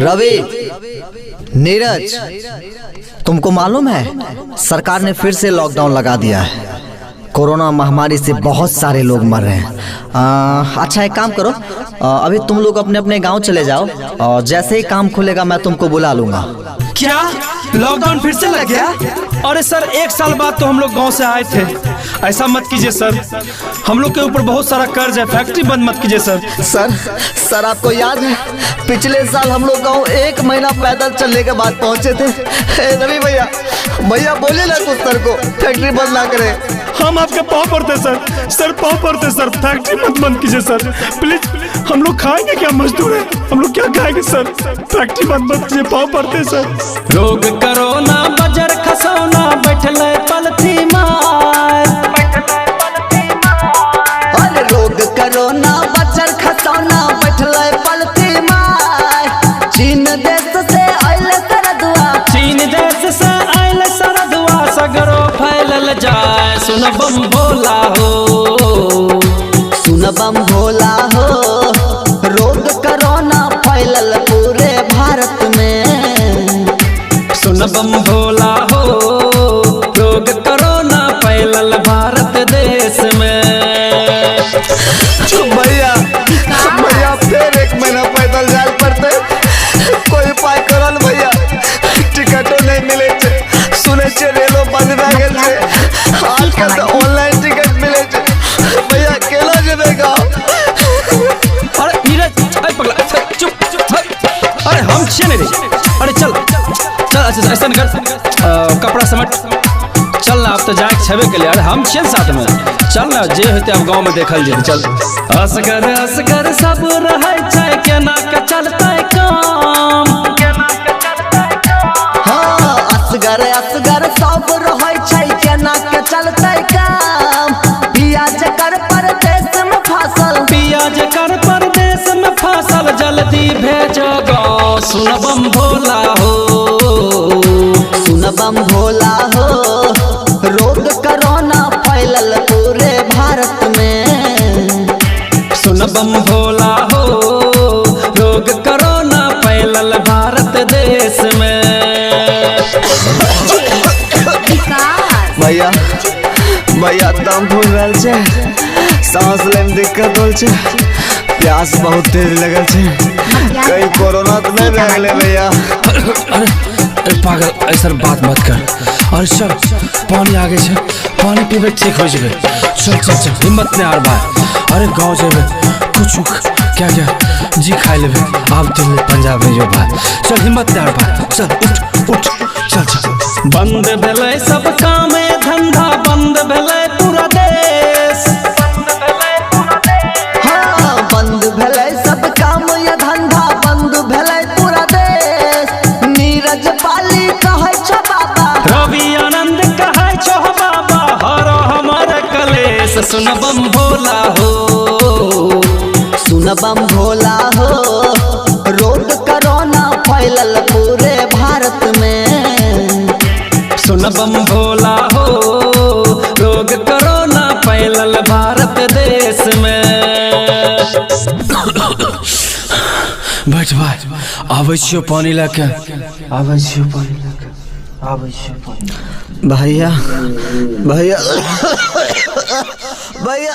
रवि, नीरज, तुमको मालूम है सरकार ने फिर से लॉकडाउन लगा दिया है। कोरोना महामारी से बहुत सारे लोग मर रहे हैं। अच्छा एक काम करो, अभी तुम लोग अपने अपने गांव चले जाओ और जैसे ही काम खुलेगा मैं तुमको बुला लूँगा। क्या लॉकडाउन फिर से लग गया? अरे सर, एक साल बाद तो हम लोग गांव से आए थे। ऐसा मत कीजिए सर, हम लोग के ऊपर बहुत सारा कर्ज है, फैक्ट्री बंद मत कीजिए सर। सर सर आपको याद है पिछले साल हम लोग गाँव 1 महीना पैदल चलने के बाद पहुँचे थे। रवि भैया, भैया बोले ना कुछ सर को, फैक्ट्री बंद ना करे। हम आपके पाँव पड़ते सर, सर पाँव पड़ते सर, फैक्ट्री मत बंद कीजिए सर, प्लीज। हम लोग खाएंगे क्या, मजदूर है हम लोग, क्या खाएंगे सर, फैक्ट्री बंद मत कीजिए, पाँव पड़ते सर। रोग करोना बजर खसौना बैठले पलथी मार, अरे रोग करोना बजर खसौना बैठले पलथी मार। चीन देश से आइल सरदुआ, चीन देश से आइल सरदुआ, सगरो फैलल जाए। सुन बम भोला हो, सुन बम भोला हो, रोग करोना फैलल पूरे भारत में। सुन बम भोला हो, रोग करोना फैलल भारत देश में। भैया भैया फिर 1 महीना पैदल जाए पड़ते, कोई उपाय करल भैया, टिकटो नहीं मिले, सुने छे रेलो बंद भए गेल छे, आजकल तो ऑनलाइन टिकट मिले छे, भैया केना जेबै गाँव? अरे नीरज, अरे पगला, चुप चुप, अरे हम छियै ने रे, अरे चल चल, अच्छा ऐसा कर, कपड़ा समेट चल ना, अब तो जाए छेबे के लिए, अरे हम छियै साथ में, चल ना, जे होते अब गाँव में देखल जेतै, चल। असगर असगर सब रहै छै, केना के चलतै काम, हाँ असगर असगर सब रहै छै, केना के चलतै काम। पिया जकर परदेश में फसल, पिया जकर परदेश में फसल, जल्दी भेजो गाँव। सुन बम भोला हो, सुन बम भोला हो, रोग करोना फैलल पूरे भारत में। सुन बम भोला हो, रोग करोना फैलल भारत देश में। भैया भैया दम फूल रहल छे, सांस ले में दिक्कत होल छे, प्यास बहुत तेज लगल छे, कहीं कोरोना तो नहीं भए गेलै भैया? अरे पागल, ऐसा बात मत कर, अरे चल पानी आगे छे, पानी पीबे ठीक हो जेबे, चल चल चल, हिम्मत नहीं हार भाई। अरे गाँव जेबे कुछ क्या क्या जी खाई लेबे, आब दिल्ली पंजाब नहीं जो भाई, चल हिम्मत नहीं हार भाई, चल उठ उठ चल चल। बंद भेलै सब कामे धंधा, बंद भेलै पूरा देश, हाँ बंद भेलै सब काम या धंधा, बंद भेलै पूरा देश। नीरज पाली कहै छौ बाबा, रवि आनंद कहै छौ बाबा, हर हमर कलेश। सुन बम भोला हो, सुन बम भोला हो, रोग करोना फैलल पूरे भारत में। सुन बम भोला हो, रोग करोना फैलल भारत देश में। बैठ भाई, आबै छियौ पानी लए के, आबै छियौ पानी लए के, आबै छियौ पानी। भैया भैया भैया।